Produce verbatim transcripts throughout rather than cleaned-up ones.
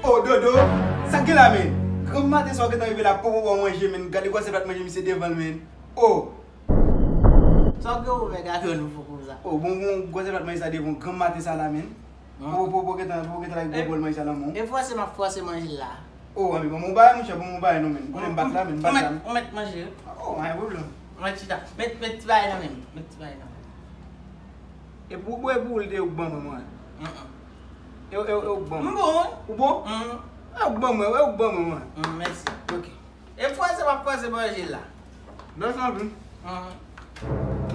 Oh, Dodo, sa k gen la, men? Granm maten sa w gentan rive la, popopo manje, men. Gade gwosè plat manje misye devan l, men. Oh. Sa w gen ouvè gate w nouvo konsa? Oh, bon, bon, gwosè plat manje sa devan w, granm maten sa la, men. Popopo gentan, popopo gentan la, gwo bòl manje sa nan men w. E fòse m ap fòse manje la. Oh, anben, ban m yon bagay, monchè, ban m yon bagay, non, men. Konnen m bat la, men, m bat la, men. Ou mèt manje. Oh, pa gen pwoblèm. Mwen chita. Met, met ti bagay nan men m. Met ti bagay nan men m. E pou, e pou ou l te ou k ban mwen, mwen. E, e, e ou k ban mwen. M bon. Ou bon? E ou k ban mwen, e ou k ban mwen, mwen. Mèsi. Ok. E fòse m ap fòse manje la. Mèsi anpil.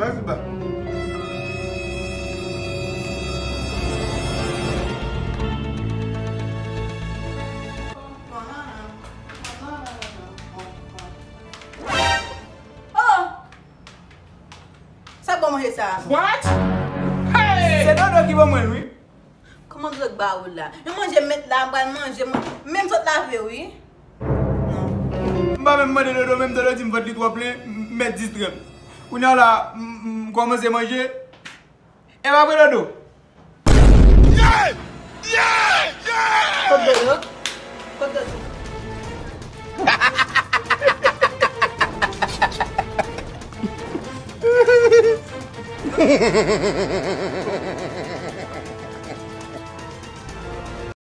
Mèsi, ba. Oh! Sa bon manje sa? What? Hey! Se Dodo ki ban mwen l, wi. Kòman dwèt ba ou la? Yon manje m met la, m pral manje, m, menm sot lave, wi. Non. M pa menm mande Dodo, menm Dodo di m vant li twò plen, m, m met distrè m. Kounye a la, m, m, m kòmanse manje. E pa vre, Dodo? Yeah! Yeah! Yeah! Kot Dodo? Kot Dodo?